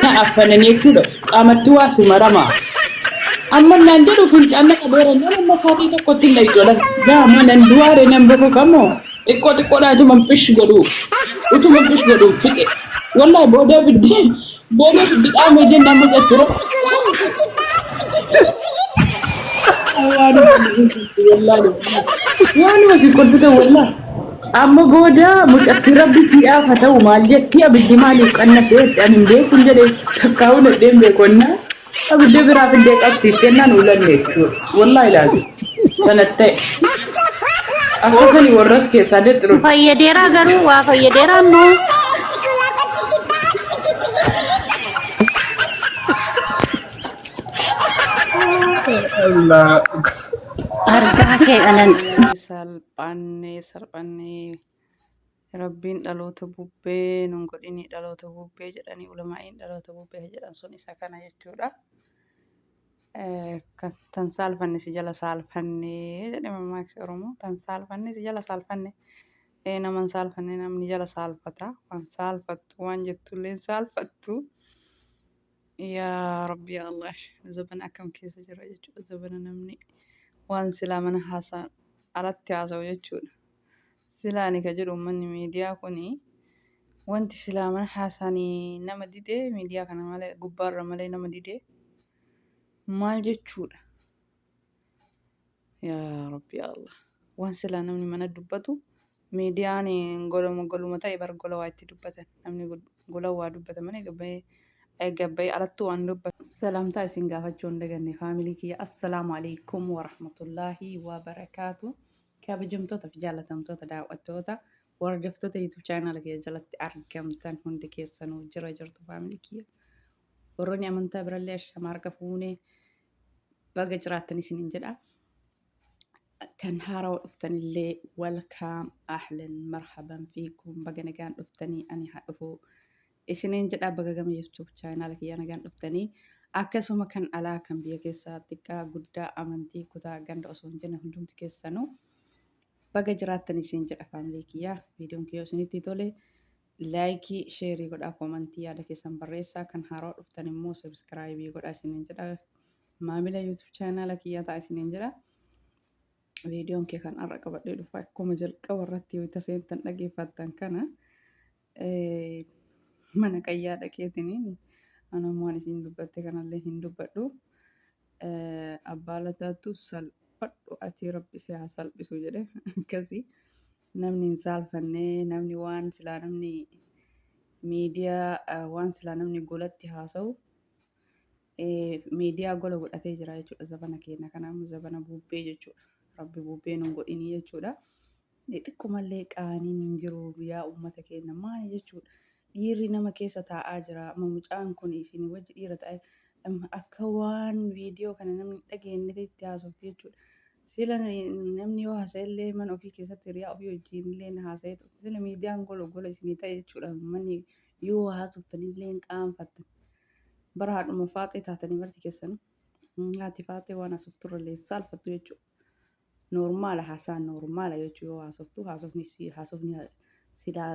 Affananii jechuudha. Qaamatti waa si marama. Amma naan jedhu fincaan na qabeera nama amma sa'aatii tokkotti hin dhayxu dha. Gaama nan du'aare nan bokokamoo xiqqoo xiqqoodhaatuma pish godhu utuma pish godhu fixe. Wallahi booda ibiddi dhaamee jennaan mucatti waanuma si kolfite wallahi. Amma booda mucatti rabbi si'aaf haa ta'u maal jetti, abiddi maaliif qannasee ani hin beeku jedhe, takkaa'uu nadheen beekonnaa abidda biraa fiddee qabsiiftee naan ulanne jechuudha. Wallahi laazim sanatti ta'e. Akkasani warras keessaa dexiru. Fayyadeeraa garuu waa fayyadeeraa noo. Allah. Argaa kee dhalan. Salphannee salphannee, rabbiin dhaloota bubbee nun godhini. Dhaloota bubbee jedhanii ulamaa'iin, dhaloota bubbee jedhan sun isa kana jechuudha. Tan saalfanne si jala saalfanne jedhe mammaaksi Oromoo. Tan saalfanne si jala saalfanne. Nama hin saalfanne namni jala saalfata. Waan saalfattu waan jettullee hin saalfattu. Yaa Rabbi yaa Allah, zabana akkam keessa jira jechuudha. Zabana namni waan silaa mana haasa'an alatti haasa'u jechuudha. Silaa ani ka jedhu uummanni miidiyaa kuni wanti silaa mana haasa'anii nama didee miidiyaa kana malee gubbaarra malee nama didee maal jechuudha. Yaa Rabbi yaa Allah. Waan silaa namni mana dubbatu miidiyaan goluma goluma ta'e bar, gola waa itti dubbatan, namni gola waa dubbata malee gabbayee gabbayee alattuu waan dubbatu. Salaamtaa isin gaafachuu hin daganne, family kiyya. Assalaamu alaikum warahmatullaahi wabarakaatu. Kabajamtoota fi jaalatamtoota daawwattoota, hordoftoota YouTube channel kiyya jalatti argamtan hundi keessanuu, jira jirtu family kiyya? Warroonni amantaa birallee ashama, harka fuunee, baga jiraattan isiniin jedha. Kan haarawaa dhuftanillee welcome, ahlan marhaban fiikum, baga nagaan dhuftanii, ani haa dhufu isiniin jedha. Baga gama YouTube channel kiyya nagaan dhuftanii, akkasuma kan alaa kan biyya keessaa, xiqqaa guddaa, amantii, kutaa, ganda osoo hin jenne hundumti keessanuu baga jiraattan isin jedha. Family kiyya, viidiyoon kiyya isinitti tole like, share godhaa, comment yaada keessan barreessaa. Kan haarawaa dhuftan immoo subscribe godhaa isiniin jedha, maamila YouTube channel kiyyaa ta'a isiniin jedha. Viidiyoon kee kan har'a qabadhee dhufa akkuma jalqaba irratti yoo seentan dhageeffattan kana mana qayyaa dhaqeetiniin anam waan isin dubbatte kanallee hin dubbadhu. Abbaa lataattu salphadhu ati, rabbi si haa salphisu jedhe. Akkasii namni hin saalfanne, namni waan silaa namni miidiyaa, waan silaa namni golatti haasa'u miidiyaa gola godhatee jira jechuudha. Zabana keenya kanaaf zabana bubbee jechuudha. Rabbi bubbee nun godhinii jechuudha. Xiqqoomallee qaaniin hin jiru yaa uummata keenya, maali jechuudha. Dhiirri nama keessa taa'aa jira. Amma mucaan kun isin wajji dhiira ta'e akka waan viidiyoo kana namni dhageenye itti haasofti jechuudha. Sila namni yoo haasa'e mana ofii keessatti hiriyaa ofii wajjin illee haasa'e, sila miidiyaan gola gola isinii ta'e jechuudha. Manni yoo haasoftanillee hin qaanfattan. Bara haadhuma faaxee taatanii marti keessanuu. Haati faaxee waan haasofturrallee saalfattu jechuudha. Normal haasaan normal jechuu yoo haasoftu, haasofni silaa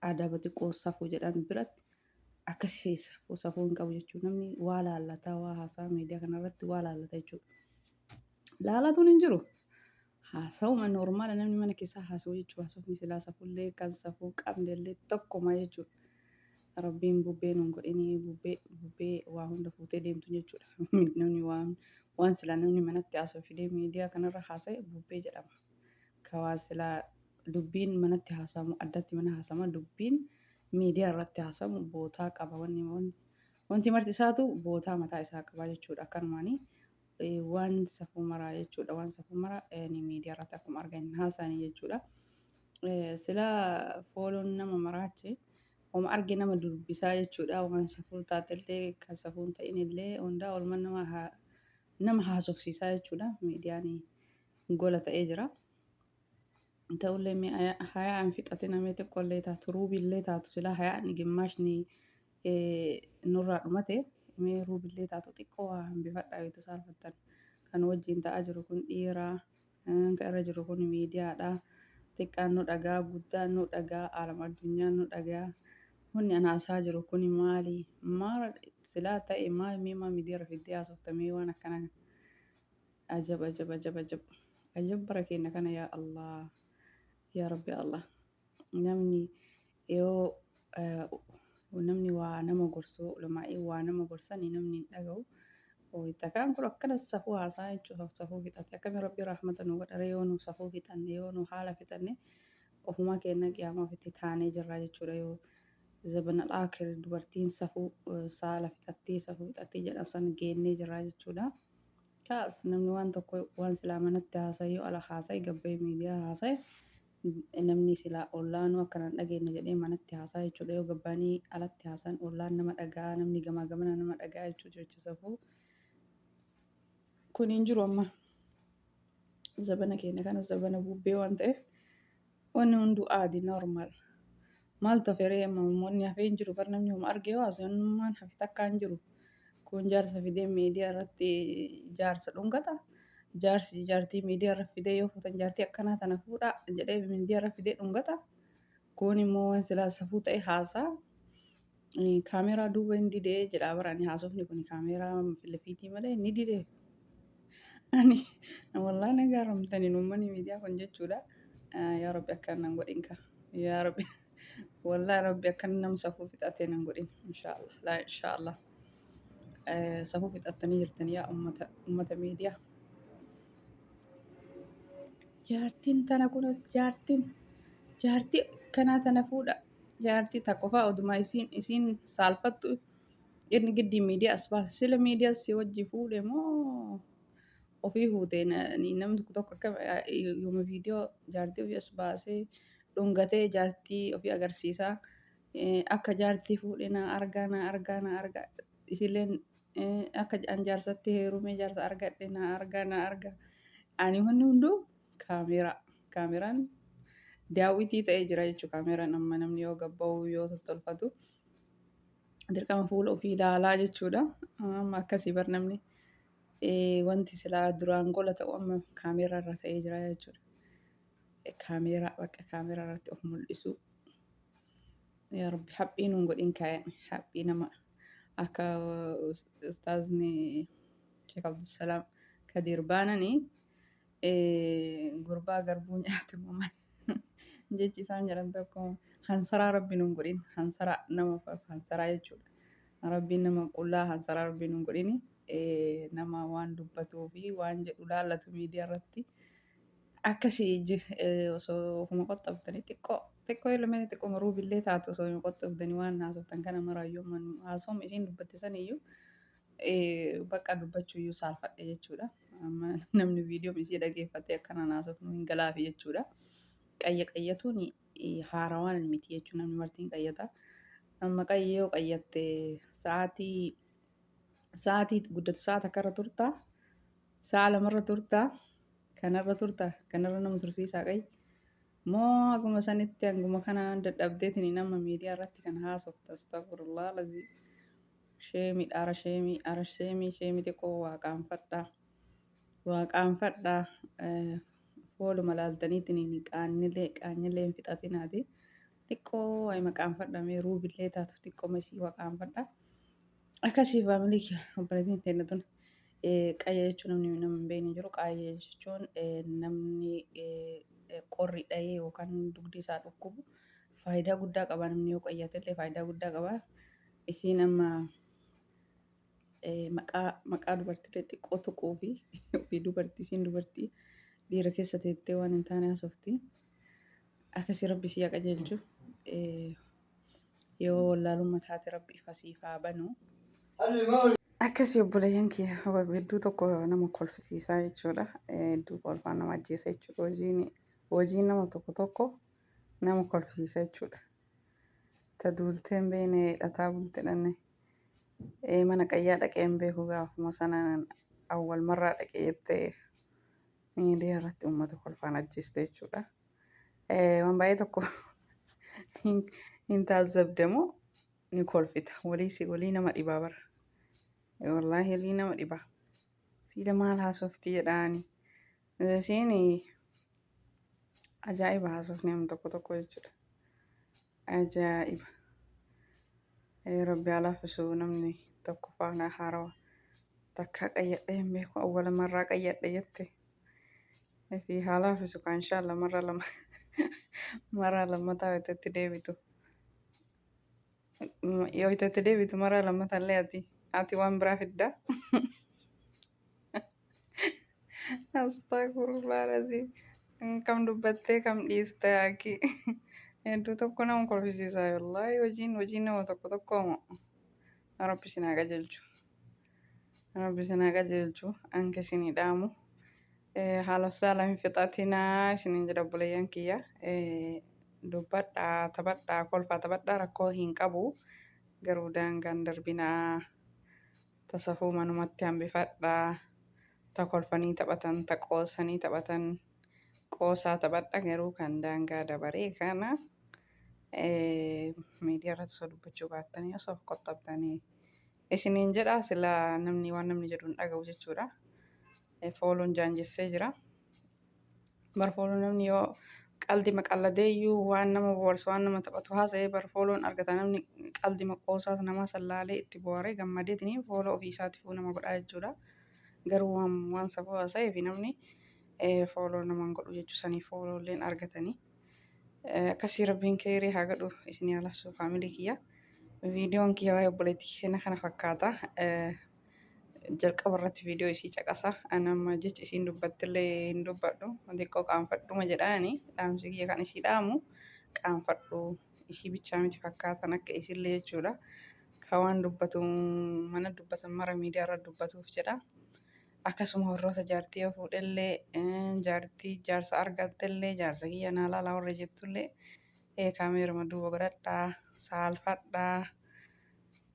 adaba xiqqoo safuu jedhan biratti akkasii safuu safuu hin qabu jechuudha. Namni waa laallataa waa haasaa, miidiyaa kanarratti waa laallata jechuudha. Laalatuun hin jiru. Haasa'uma normal namni mana keessaa haasa'u jechuudha. Haasofni silaa safuullee kan safuu qabnellee tokkuma jechuudha. Rabbiin bubbee nun godhinii, bubbee bubbee waa hunda fuutee deemtu jechuudha. Namni waan silaa namni manatti haasa'u fidee miidiyaa kanarra haasa'e bubbee jedhama. Ka waa silaa dubbiin manatti haasa'amu addatti mana haasa'ama, dubbiin miidiyaa irratti haasa'amu bootaa qaba. Wanni wanti marti isaatu bootaa mataa isaa qaba jechuudha. Akkanumaanii waan safuu maraa jechuudha. Waan safuu maraa miidiyaa irratti akkuma argan haasa'anii jechuudha. Silaa fooloon nama maraache homa arge nama dubbisaa jechuudha. Waan safuu taatellee kan safuu hin ta'inillee hundaa olma nama haasofsiisaa jechuudha. Miidiyaan gola ta'ee jira. Ta'ullee mee hayaan fixate namee xiqqoollee taatu, ruubillee taatu, silaa hayaan gimmaashni nurraa dhumate, mee ruubillee taatu xiqqoo waa hambifadhaa yoo saalfattan. Kan wajjin ta'aa jiru kun dhiiraa, kan irra jiru kun miidiyaadha. Xiqqaan nu dhagaa, guddaan nu dhagaa, alama addunyaan nu dhagaa. Wanni an haasaa jiru kuni maali? Maal silaa ta'e maal mee maa miidiyaa irra fiddee haasofta mee waan akkanaa kana. Ajab ajab ajab ajab. Ajab bara keenya kana yaa Allah. Yaa Rabbi Allah. Namni yoo namni waa nama gorsu ulamaa'ii waa nama gorsani namni hin dhaga'u. Takkaan kun akkana safuu haasaa jechuudha safuu fixate akkami Rabbi rahmata nu godhare yoo nu safuu fixanne yoo nu haala fixanne ofumaa keenya qiyaamaa ofitti taanee jirra jechuudha yoo zabana al-aakhir dubartiin safuu saala fixattee safuu fixattee jedhan san geennee jirra jechuudha. Kaas namni waan tokko waan silaa manatti haasa'e yoo ala haasa'e gabbayee miidiyaa haasa'e namni silaa ollaanuu akkana hin dhageenye jedhee manatti haasa'a jechuudha. Yoo gabbaanii alatti haasa'an ollaan nama dhaga'a namni gamaa gamana nama dhaga'a jechuudha jecha safuu. Kun hin jiru amma. Zabana keenya kana zabana bubbee waan ta'eef wanni hunduu aadi normal. Maaltu hafe ree amma wanni hafee hin jiru bar namni homa arge yoo haasa'e wannummaan hafe takkaa hin jiru. Kun jaarsa fidee miidiyaa irratti jaarsa dhungata. Jaarsi jaartii miidiyaa irra fidee yoo fuutan jaartii akkanaa tana fuudhaa jedhee miidiyaa irra fidee dhungata. Kun immoo waan silaa safuu ta'e haasaa. Kaameeraa duuba hin didee jedhaa bara ani haasofni kun kaameeraa filifiitii malee ni didee. Ani wallaahi na gaaramtanii uummanni miidiyaa kun jechuudha. Yaa Rabbi akka nan godhin ka. Yaa Rabbi wallaahi Rabbi akka nama safuu fixatee nan godhin inshaallah laa inshaallah. Safuu fixattanii jirtanii yaa ummata ummata miidiyaa. Jaartiin tana kun jaartiin jaartii kanaa tana fuudha. Jaartii takka qofaa oduma isiin isiin saalfattu inni giddii miidiyaa as baase sila miidiyaa si wajji fuudhe moo ofii fuute namni tokko tokko akka yooma viidiyoo jaartii ofii as baasee dhungatee jaartii ofii agarsiisaa akka jaartii fuudhe naa argaa naa argaa naa argaa isilleen akka an jaarsatti heerumee jaarsa argadhe naa argaa naa argaa ani wanni hunduu kaameeraa kaameeraan daawwitii ta'ee jira jechuudha kaameeraan amma namni yoo gabba'u yoo tottolfatu dirqama fuula ofii ilaalaa jechuudha. Amma akkasii bar namni wanti silaa duraan gola ta'u amma kaameeraa irra ta'ee jira jechuudha. Kaameeraa bakka kaameeraa irratti of mul'isuu. Yaa Rabbi haphii nuun godhin kaa'e haphii nama akka ustaazni Sheekh Abdulsalaam Kadiir baananii gurbaa garbuu nyaate moo maal jechi isaan jedhan tokko hansaraa rabbi nuun godhin hansaraa nama hansaraa jechuudha. Rabbiin nama qullaa hansaraa rabbi nuun godhin nama waan dubbatuu fi waan jedhu laallatu miidiyaa irratti akkasii osoo ofuma qoxxabdanii xiqqoo xiqqoo ilmee xiqqoo ruubillee taatu osoo hin qoxxabdanii waan haasoftan kana maraayyuu haasofama isiin dubbatte saniyyuu bakka dubbachuu iyyuu saalfadhe jechuudha. Amma namni viidiyoo ishee dhageeffatee akkanaan haasofnu hin galaafi jechuudha. Qayya qayyatuun haarawaan miti jechuudha namni martiin qayyata. Amma qayya yoo qayyatte sa'aatii sa'aatii guddatu sa'a takkarra turta sa'a lamarra turta kanarra turta kanarra nama tursiisaa qayyi. Moo haguma sanitti hanguma kanaan dadhabdeetiin nama miidiyaa irratti kan haasofta astagfirullah lazii. Sheemi ara sheemi ara sheemi sheemi xiqqoo waa qaanfadhaa. Waa qaanfadhaa. Fooluma laaltaniitiin qaannilee qaannilee hin fixatinaati. Xiqqoo waa'ima qaanfadhaa mee ruubillee taatu xiqqoo masii waa qaanfadhaa. Akkasii faamilii kiyya obboleettiin teenya tun qayya jechuun namni nama hin beekne jiru. Qayya jechuun namni qorri dhahee yookaan dugdi isaa dhukkubu faayidaa guddaa qaba namni yoo qayyate illee faayidaa guddaa qaba. Isiin amma maqaa maqaa dubartiilee xiqqoo tuquu fi ofii dubartii isiin dubartii dhiira keessa teettee waan hin taane haasofti. Akkasii rabbi isii haa qajeelchu. Yoo wallaalummaa taate rabbi ifa siif haa banu. Akkasii obboleeyyan kiyya hedduu tokko nama kolfisiisaa jechuudha. Hedduu kolfaan nama ajjeesa jechuudha. Hojiin hojiin nama tokko tokko nama kolfisiisa jechuudha. Ta duultee hin beekne dhataa bulte dhanne. Mana qayyaa dhaqee hin beeku gaafuma sana awwal marraa dhaqee jettee miidiyaa irratti uummata kolfaan ajjeeste jechuudha. Waan baay'ee tokko hin taazzabdamu ni kolfita. Walii si walii nama dhibaa bara. Wallaahi walii nama dhibaa. Siila maal haasofti jedhaani. Isiin ajaa'iba haasofni nama tokko tokko jechuudha. Ajaa'iba. Rabbi haa laaffisu namni tokko faana haarawa takka qayyadhee hin beeku awwala marraa qayyadhe jette. Isii haa laaffisu kaa inshallah marra lama marraa lammataa yoo itti deebitu. Yoo itti deebitu marraa lammataa illee ati waan biraa fidda. Astagfirullah lazim. Kam dubbattee kam dhiiste yaaki. Hedduu tokko nama kolfisiisa wallaahi hojiin nama tokko tokko moo. Rabbi isin haa qajeelchu. Rabbi isin haa qajeelchu. Anke isinii dhaamu. Haala saala hin fixatinaa isiniin jedha obboleeyyan kiyya. Dubbadhaa taphadhaa kolfaa taphadhaa rakkoo hin qabu. Garuu daangaan darbinaa. Ta safuu manumatti hambifadhaa. Ta kolfanii taphatan, ta qoosanii taphatan, qoosaa taphadha garuu kan daangaa dabaree kana miidiyaa irratti osoo dubbachuu baattanii osoo of qoxxabtanii isiniin jedha silaa namni waan namni jedhu hin dhaga'u jechuudha. Fooluun jaanjessee jira. Bar fooluun namni yoo qaldima qalladeeyyuu waan nama bohaarsu waan nama taphatu haasa'ee bar fooloon argata namni qaldima qoosaas namaa sallaalee itti bohaaree gammadeetiniin fooloo ofii isaatiifuu nama godhaa jechuudha. Garuu waan safuu haasa'ee fi namni fooloo namaan godhu jechuu sanii fooloolleen argatanii. Akkasii rabbiin keerii haa godhu isin haa laafsu faamilii kiyya. Viidiyoon kiyya waa'ee obboleettii keenya kana fakkaata. Jalqaba irratti viidiyoo isii caqasa. Ani amma jecha isiin dubbattillee hin dubbadhu. Xiqqoo qaanfadhuma jedhaani dhaamsi kiyya kan isii dhaamu qaanfadhu. Isii bichaa miti fakkaatan akka isillee jechuudha. Ka waan dubbatu mana dubbatan mara miidiyaa irra dubbatuuf jedha. Akkasuma warroota jaartii yoo fuudhellee jaartii jaarsa argattellee jaarsa kiyya naa laalaa warra jettullee kaameerama duuba godhadhaa saalfadhaa.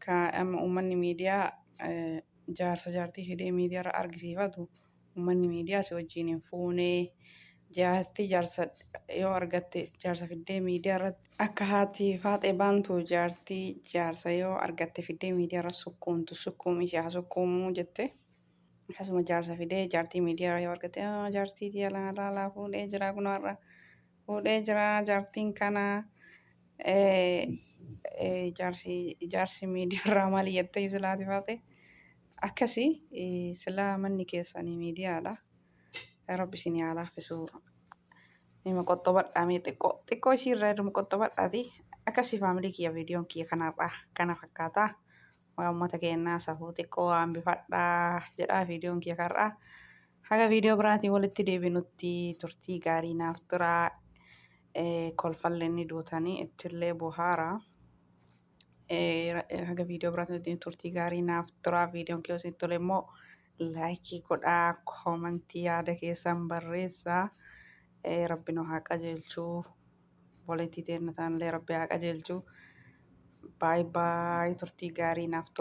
Ka amma uummanni miidiyaa jaarsa jaartii fidee miidiyaa irra argisiifatu uummanni miidiyaa si wajjin hin fuune jaartii jaarsa yoo argatte jaarsa fiddee miidiyaa irratti akka haati faaxee baantu jaartii jaarsa yoo argatte fiddee miidiyaa irra sukkuumtu sukkuumi ishee haa sukkuumuu jette. Akkasuma jaarsa fidee jaartii miidiyaa irra yoo argatte jaartii tiyya laalaa fuudhee jira kunoo har'a fuudhee jira jaartiin kana jaarsi miidiyaa irraa maali jettee silaati faate akkasii silaa manni keessanii miidiyaadha. Rabbi isin haa laaffisu. Nima qoxxobadhaa mee xiqqoo xiqqoo ishii irraa dhuma qoxxobadhaati. Akkasii faamilii kiyya viidiyoon kiyya kanarraa kana fakkaata. Waa uummata keenyaa safuu xiqqoo hambifadhaa jedhaa viidiyoon kiyya kanarraa. Haga viidiyoo biraatiin walitti deebinutti turtii gaarii naaf turaa. Kolfallee ni duutanii ittillee bohaara. Haga viidiyoo biraatiin turtii gaarii naaf turaa. Viidiyoon kiyya isinitti tole immoo laayikii godhaa, koomantii yaada keessan barreessaa. Rabbi nu haa qajeelchuu. Obboleettii teenna taanillee Rabbi haa qajeelchuu. Baay baay turtii gaarii naaf tura.